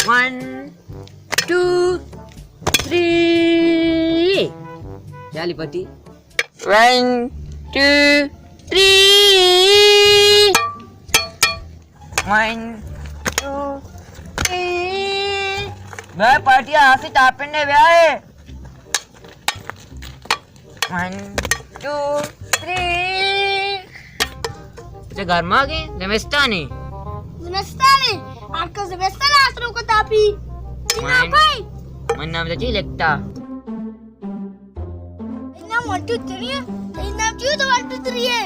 One, two, three. چالی پٹی. One, two, three. One, two, three. بیا پارٹی آسی ٹاپن نے بیا ہے. One, two, three. اچھا، گرما کے زمستانی. زمستانی. آج کل زمستان آسرو کو تاپی. من نام چی لکھتا؟ نام ون ٹو تھری ہے. تئی نام چی تو ون ٹو تھری ہے؟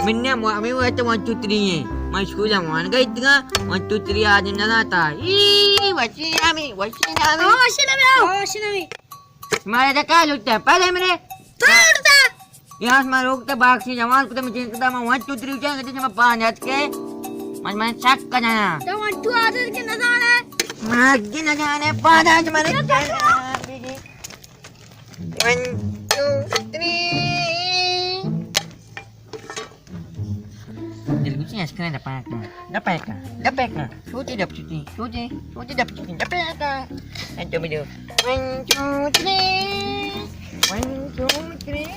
من نام، ہمیں وہ تو ون ٹو تھری ہے. میں اسکول وان گئی تھا، ون ٹو تھری آج نہ تھا. ای وشی نامی، وشی نامی. ہاں، وشی نامی، ہاں، وشی نامی. مارا دکا لوٹتا، پہلے میرے. تو لوٹتا. یہاں سے میں روکتا، باکسی جوان کو تو میں چنتا تھا، میں ون ٹو تھری چاہیے، تو میں پانچ ہاتھ کے. من، من شک کا جانا. تو ون ٹو آدر کے نہ جانا. میں آگے نہ جانے، پانچ ہاتھ مارے. One, two, three. دل گوشی اشکنا ڈپاکا، ڈپاکا، ڈپاکا. سوچی ڈپ چکی، سوچی، سوچی ڈپ چکی، ڈپاکا. انتو بجو. One, two, three. One, two, three.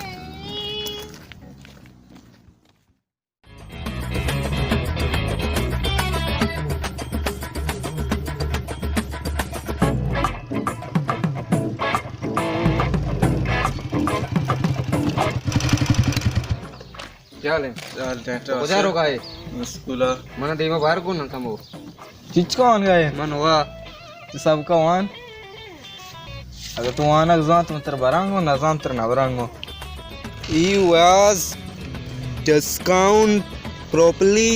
کیا حال ہے؟ کیا حال ہے؟ تو کجا روگا ہے؟ اسکول. من دیما بار کو نہ کمو. چچ کا وان گئے؟ من ہوا. تو سب کا وان. اگر تو وانگ زانت، من تر برانگو، نہ زانت، تر نہ برانگو. He was discount properly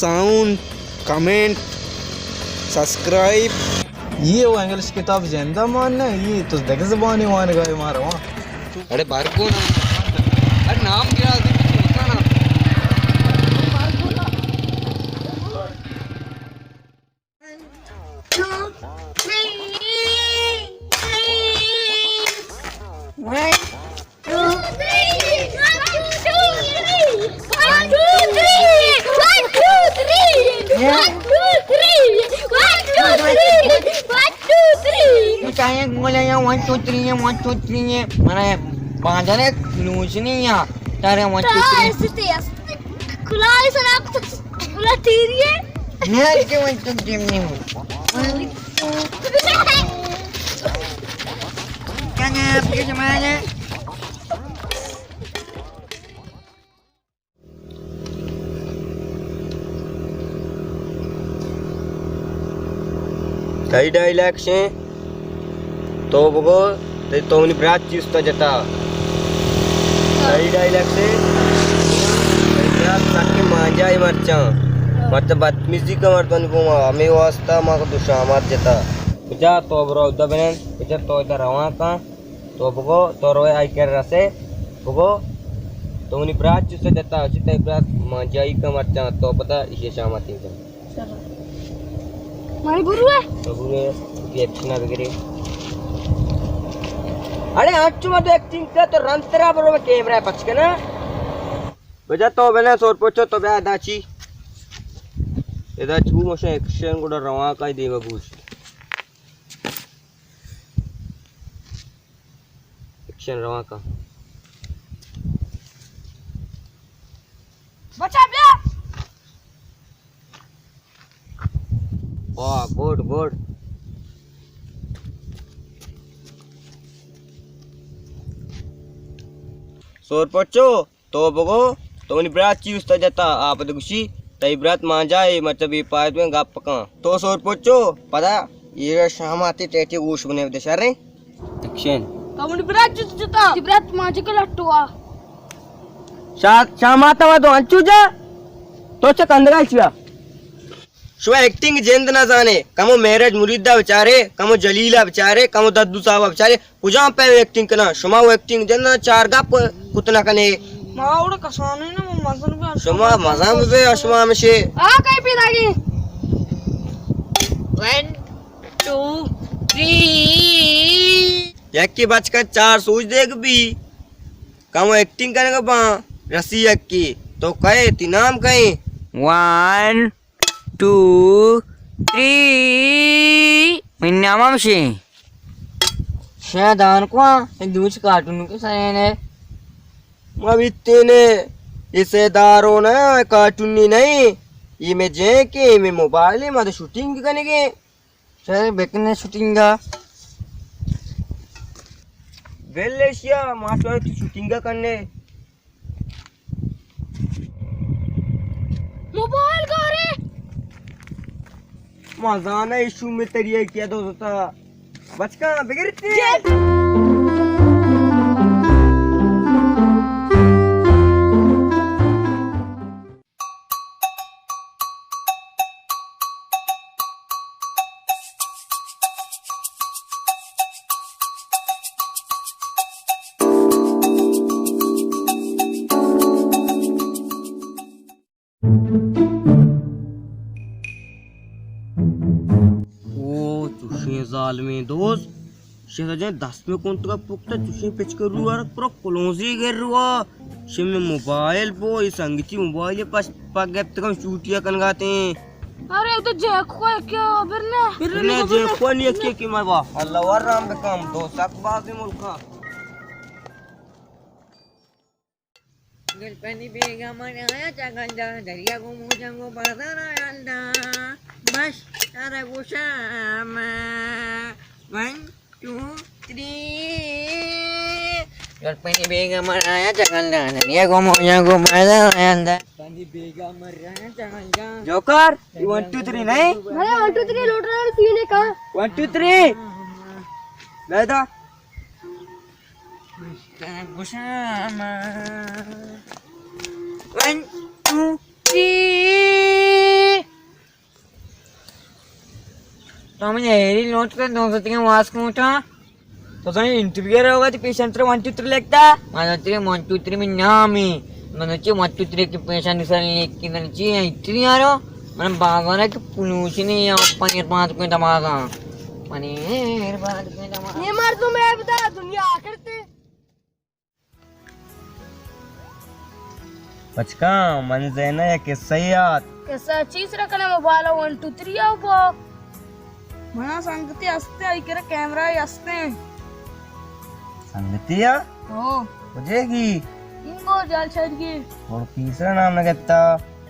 sound comment subscribe. یہ وہ انگلش کتاب زندہ مان نہ، یہ تو دگہ زبانی وان گئے مارا وان. اڑے بار کو نا. اڑے نام کیا ہے؟ Two three. One two three ہے، ون ٹو تھری ہے. منا باندھنے لوچنی یا تارے ون ٹو تھری. کلال سلام. کلا تیری ہے. نہیں، کہ ون ٹو تھری نہیں ہو. کیا نام ہے آپ کے زمانے؟ تئی ڈائیلاگ شیں، تو بگو، تئی تو منی برات چی استا جتا. تئی ڈائیلاگ شیں، تئی برات سکیں مانجائی مرچاں. مرچاں بدتمیزی کا مردانی گوما، ہمیں واسطہ ما کو دو شامات جتا. بجا تو برو ادا بنن، بجا تو ادا روان کن. تو بگو، تو روئے آئی کر رسے، بگو، تو منی برات چوسے جتا، چی تئی برات مانجائی کا مرچاں، تو پتا ایشی شاماتی کن. مارے برو ہے؟ تو برو ہے، تی ایکشن بگری. اڑے انچو مت ایکٹنگ کر، تو رنترا برو، میں کیمرہ پچ کنا. بجا تو بنا سور پوچو، تو بیا ادا چی. ادا چو مشا ایکشن گڑا رواں کا دیما گوش. ایکشن رواں کا. بچا بیا. واہ، گڈ، گڈ. سور پچو. تو بگو، تو منی برات چی استا جتا، آ پد گوشی، تئی برات مانجا اے، مرچا بے پایت میں گپ کن. تو سور پچو، پدا یہ شاماتی ٹیٹی گوش بنے بدے شریں. ایکشن. تو منی برات چی استا جتا، تئی برات مانجا کلا ٹوا. شا-، شاماتا وا تو انچو جا، تو چا کندگا چیا؟ شما ایکٹنگ جند نہ زانے، کمو معراج مریدا بچارے، کمو جلیلا بچارے، کمو ددو صاحبا بچارے، کجام پیم ایکٹنگ کناں؟ شما و ایکٹنگ جند نہ، چار گپ کت نہ کنے. ما اوڑا کسانے نہ، ما مزن بے. شما مزن بے، شما ہمشے. آ کئی پیدا گی. One, two, three. یکی بچ کن چار سوج دیگ بی. کمو ایکٹنگ کنگا باں. رسی یکی. تو کئے، تی نام کئے؟ ون، ٹو، تری، من نام ہمشی۔ شاید آن کو، اے دوچ کارٹون کے سائن ہے۔ ما بیتینے، اسے دارو نا، کارٹونی نہیں۔ یہ میں جے کے، میں موبائل ہے، ما تو شوٹنگ کرنے کے۔ شاید بکنے شوٹنگا۔ ویل ایشیا، ما تو شوٹنگا کرنے۔ موبائل گارے۔ ما زاناں ایشو میں تریے کیا دوستا۔ بچکاں بگرتی۔ او چوشیں ظالمیں دوست، شے سجیں دست میں کون تگا پکتا، چوشیں پچکر رو آرک پرا کلونزی گر روا، شے میں موبائل بو، یہ سنگتی موبائل پس پا گپت کم شوٹیا کنگاتے ہیں۔ ارے تو جیک کو کیا برنا؟ برنا جیک کو نہیں کہ کہ میں واہ، اللہ ور رام بکم، دو سک بازی ملکا۔ گل پنی بیگا من آیا چگل دا، دریا گو موجا گو بازار آیا دا۔ بس، تارا گوشا ما۔ One, two, three. گل پنی بیگا من آیا چگل دا، دریا گو موجا گو بازار آیا دا۔ پنی بیگا من آیا چگل دا۔ جوکر، یہ ون، ٹو، تھری نہیں؟ ارے ون، ٹو، تھری لوٹ رہا ہے، تین ہے کہاں؟ One, two, three. لے دا۔ گوشاں ما۔ One, two, three. تو ہمیں ایری نوٹ کر، دو سو تین واس کون تھا؟ تو سمجھ انٹرویو رہا ہوگا تو پیشنٹ ون، ٹو، تھری لکھتا؟ من تیرے ون، ٹو، تھری میں نام ہے۔ من چی ون، ٹو، تھری کے پیشنٹ سر لکھ کے من چی انٹرویو آ رہا؟ من بازار کے پلوشنی یا پنیر پانچ کوئی دماغا۔ پنیر پانچ کوئی دماغا۔ یہ مردم ہے بتا دنیا آخرت۔ بچکاں، من زینا یک قصہ یات۔ قصہ چیز رکھنا موبائل ون ٹو تھری آؤ با۔ منا سنگتی ہستے، آئی کرا کیمرہ ہی ہستے۔ سنگتی آ؟ ہو۔ مجھے گی؟ انگو جال شاید گی۔ اور تیسرا نام نہ گتا۔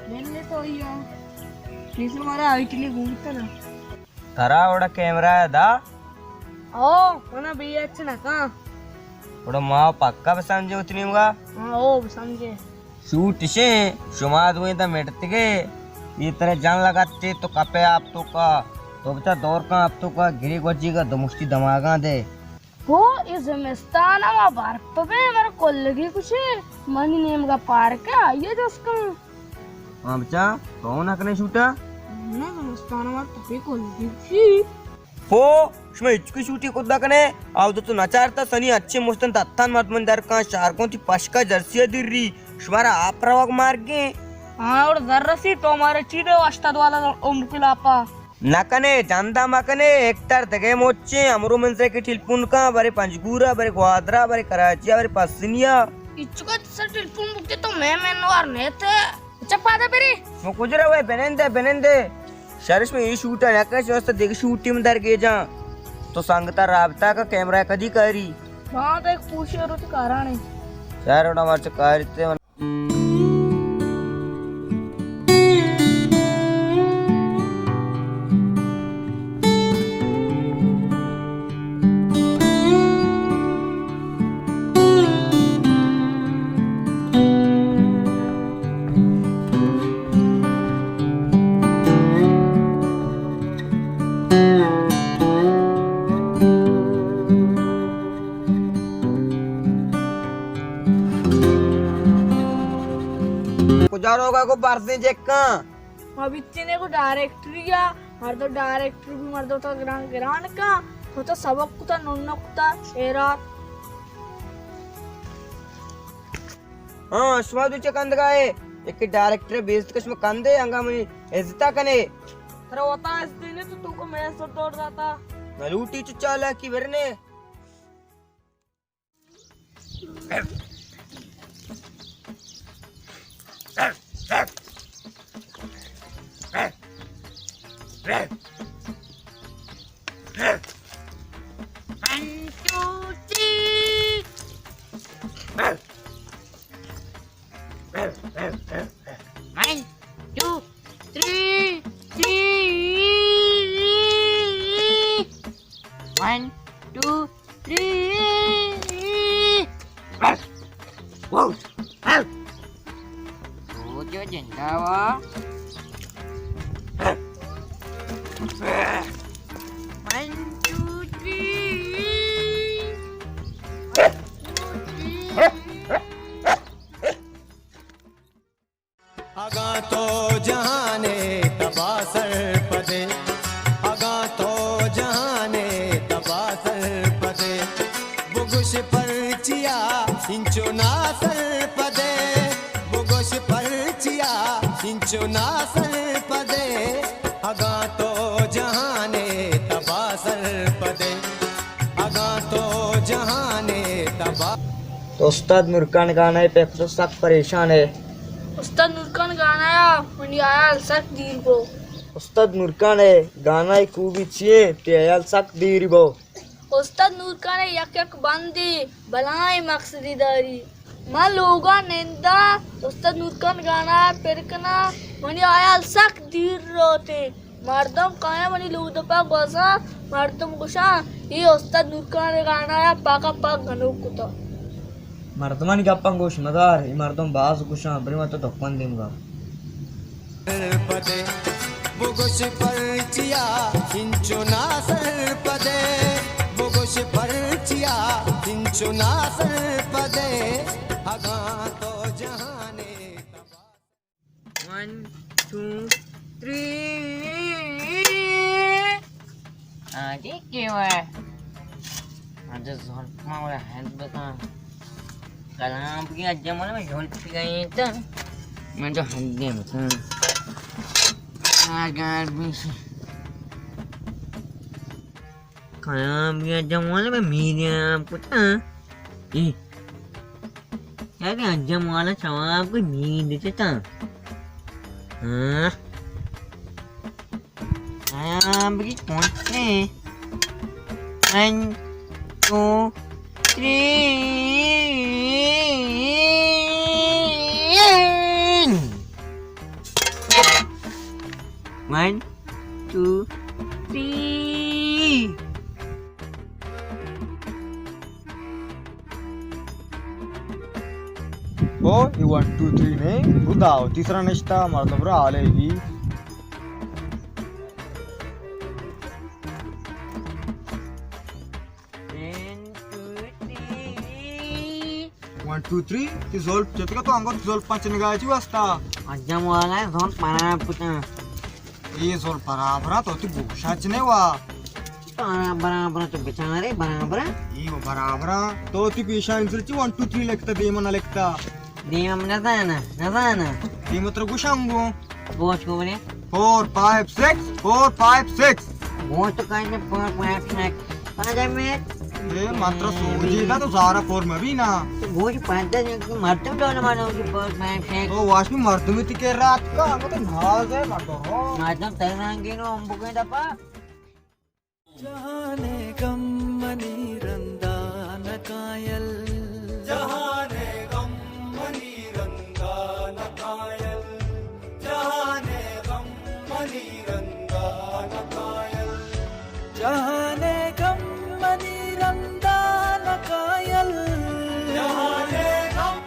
میں نے تو ہی ہوں۔ تیسرا مارا آئی ٹی نے گھومتا نا۔ ترا اوڑا کیمرہ ء دا؟ او، منا بی ایچ نہ کن۔ اوڑا ما پکا بسمجھے اتنی ہوگا؟ ہاں، او بسمجھے۔ شوٹ شے، شما دوئیں دا مٹتگے، یہ طرح جان لگاتے تو کپے آپ تو کا، تو بچا دور کا آپ تو کا، گری گوجی کا دو مشتی دماغاں دے۔ ہو، اے زمستان ء ما برپ بیں، مارا کلگی کشے۔ منی نیمگا پارک ء، آئی ء جست کن۔ ہاں بچا، تو نہ کنے شوٹا؟ نہ، زمستان ء مارا تپی کلگی کشی۔ ہو، شما ہچ کو شوٹی کت نہ کنے؟ آو تو نہ چارتا سنی اچھے مستن تتان مردمن در کان شہر کن تی پشکا جرسی دری۔ شمارا آپ روگ مارگیں۔ ہاں، اور زر رسی تو مارے چی دے واسطہ دوالا عمر کلاپا۔ نہ کنے، جندا مہ کنے، ایکٹر دگہ مچیں، امرو منزے کہ ٹیلیفون کن، برے پنجگورا، برے گوادرا، برے کراچیا، برے پسنیا۔ اچکا سر ٹیلیفون بکتے تو میں منوار نیتے۔ اچھا پادا برے۔ مو کجرا وے بنندے، بنندے۔ شرش میں یہ شوٹ ہے، نکش واسطہ دیکھ شوٹ ٹیم در گے جان۔ تو سنگتا رابطہ کا کیمرہ کدی کاری؟ ہاں، تو ایک پوچھے روچ کارانے۔ شہر وڑا مرچ کاری تے کجا روگا کو برزیں جکاں؟ ما بیتینے کو ڈائریکٹری آ، مردو ڈائریکٹر بھی مردو تا گران گران کا، تو تو سبق کتا ننو کتا ایرات۔ ہاں، شما دو چہ کندگا ہے، ایک ڈائریکٹر بیست کش میں کندے، انگا منی عزتا کنے۔ ترا وتا عزت نے تو تو کو میں سر توڑ داتا۔ نلوٹی چو چالاکی ورنے۔ One, two, three, three. One, two, three. Wow. تو جو زندہ ہوا۔ One, two, three. One, two, three. اگاں تو جہان ءِ تبا سرپدے، اگاں تو جہان ءِ تبا سرپدے، بگوش پرچیا انچو ناسرپدے، بگوش پرچیا انچو ناسرپدے، اگاں تو جہان ءِ تبا سرپدے، اگاں تو جہان ءِ تبا۔ تو استاد نورکان گانا ءَ پہ کجا سک پریشان ئے؟ استاد نورکان گانا ءَ منی حیال سک دیر بو۔ استاد نورکان ءِ گانا ءِ خوبی چی ایں؟ تئی حیال سک دیر بو۔ استاد نورکان ءِ یک یک بندے بلاہیں مقصدے داری۔ من لوگا ننداں، استاد نورکان گانا ءَ پر کناں، منی حیال سک دیر روت ایں۔ مردم کایاں منی لوگ دپا گوزاں، مردم گوشاں، اے استاد نورکان ءِ گانا ءَ پاکا پاک گنوک کتا۔ مردمانی گپاں گوش مدار، اے مردم باز گوشاں، برے ما تو دکان دیمگا۔ سرپدے، بگوش پرچیا انچو ناسرپدے، بگوش پرچیا انچو ناسرپدے، اگاں تو جہان ءِ تبا۔ One, two, three. آ، دیکھ کے ہوا ہے۔ آ، جو زور ما ولا ہند بتا۔ کلام کی اجمل میں جھول پی گئی تو۔ میں تو ہند نہیں بتا۔ آ، گار بھی۔ کلام بیا جمال میں میرے آپ کو تا۔ اے۔ کیا کہ جمال چواب کو نیند چتا۔ ہاں۔ کلام بی کون سے؟ One, two, three. One, two, three. او، اے ون ٹو تھری نے، خدا، تیسرا نشتا، مردم را حالے گی۔ One, two, three. One, two, three. تی زول چتکا تو انگو تی زول پنچ نگاہ چی واسطہ؟ اجم والا ہے، زول پرا پتا۔ اے زول برابر تو تی گوشا چنے وا۔ تو برابر تو بچارے برابر۔ اے وہ برابر۔ تو تی پیشان سر چی ون ٹو تھری لکھتا، دیما نہ لکھتا۔ دیما نہ زانا، نہ زانا۔ دیما تر گوشا انگو۔ گوش کو بنے۔ Four, five, six, four, five, six. گوش تو کہیں فور فائیو سکس۔ پانچ منٹ۔ اے من ترا سوجی دا تو زارا فور مبی نا۔ تو گوش پانچ دس منٹ مردم ڈول مانو کہ فور فائیو سکس۔ تو واش میں مردمی تی کے رات کا، ہم تو ناز ہے مردم۔ مردم ترنگی نو ہم بکیں دپا۔ جہان ءِ غم منی رندا نہ کایل۔ جہان ءِ غم منی رندا نہ کایل۔ جہان ءِ غم منی رندا نہ کایل۔ جہان ءِ غم منی رندا نہ کایل۔ جہان ءِ غم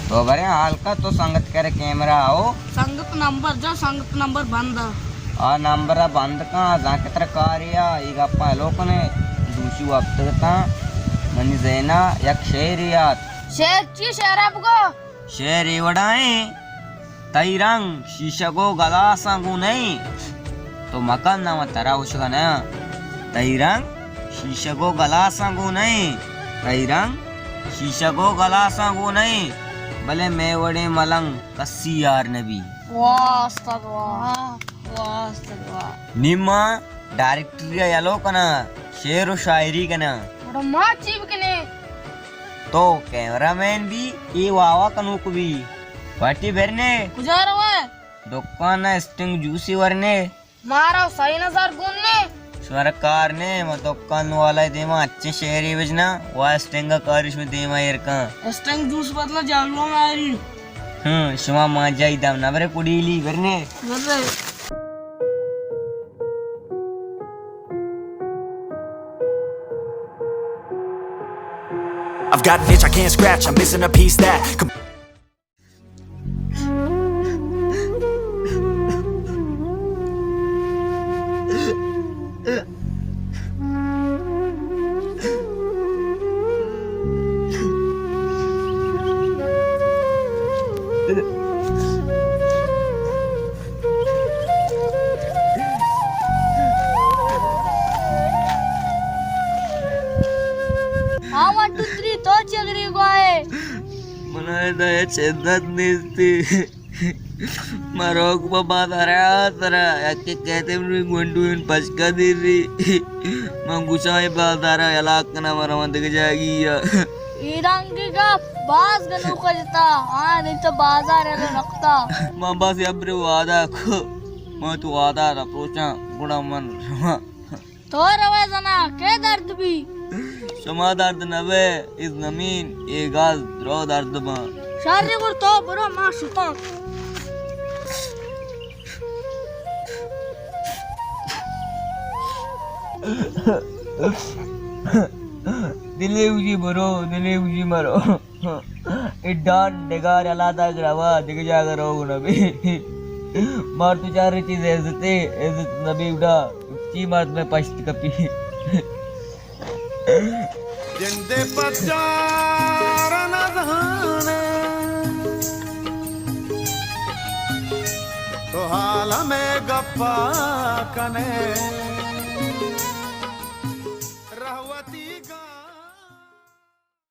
تو برے حال کا تو سنگت کرے کیمرہ آؤ۔ سنگت نمبر جا، سنگت نمبر بند۔ آ نمبر بند کا، زاں کہ تر کاریا، ای گپا لو کنے، دوشی وقت تا، منی ذہنا یک شعر یات۔ شعر چی شعر اب گو؟ شعر ای وڑائیں، تئی رنگ شیشگ و گلاساں گوں نئیں۔ تو مکن نہ، من ترا گوشگ ءَ نہ آں۔ تئی رنگ شیشگ و گلاساں گوں نئیں۔ تئی رنگ شیشگ و گلاساں گوں نئیں۔ بلے مئے وڑیں ملنگ کسی یار نہ بی۔ واہ استاد واہ، واہ استاد واہ۔ نی ما ڈائریکٹری ءَ یلو کناں، شعر و شاعری کناں۔ گڑا ما چی بکنیں؟ تو کیمرہ مین بی، اے واہ واہ کنوک بی۔ پارٹی برنے؟ کجا روئے؟ دکان ءَ اسٹنگ جوسی ورنے۔ مارا سئے ہزار گون نے، تمہارا کار نے، ما دکان والا دیما اچھے شعری بجنا، وا اسٹنگ کارش میں دیما ایر کن۔ اسٹنگ جوس بدلا جاگلو میں آری۔ ہم، شما ما جائی دم نہ برے کڑیلی برنے۔ برے۔ I've got an itch I can't scratch, I'm missing a piece that com- ہاں، ون ٹو تھری، تو چگری گوائے۔ منا ادا ہچ عزت نیستی۔ ما روک پہ بازار ءَ سرا، یکے کہتے منی گونڈو ان پشکا دیری۔ من گوشاں اے بازار ءَ ہلاک کنا، من رواں دگہ جاگی ءَ۔ اے رنگی گپ باز گنوک جتا، ہاں، نہیں تو بازار ءَ نقطہ۔ من بس ابرے وعدہ کو، من تو وعدہ را پروشاں، گڑا من رواں۔ تو روئے زنا، کے درد بی؟ شما درد نہ بے، اے زمین، اے گاز درو درد باں۔ شر گر تو برو، ما شتاں۔ دلے گوشی برو، دلے گوشی مرو۔ اے ڈان ڈگار یلا داگ روا، دگہ جاگہ روگ نہ بی۔ مار تو چار چیز عزتے، عزت نہ بی اڈا، چی مار میں پشت کپی۔ جندے پچار نہ زانے، تو حال ہمے گپا کنے۔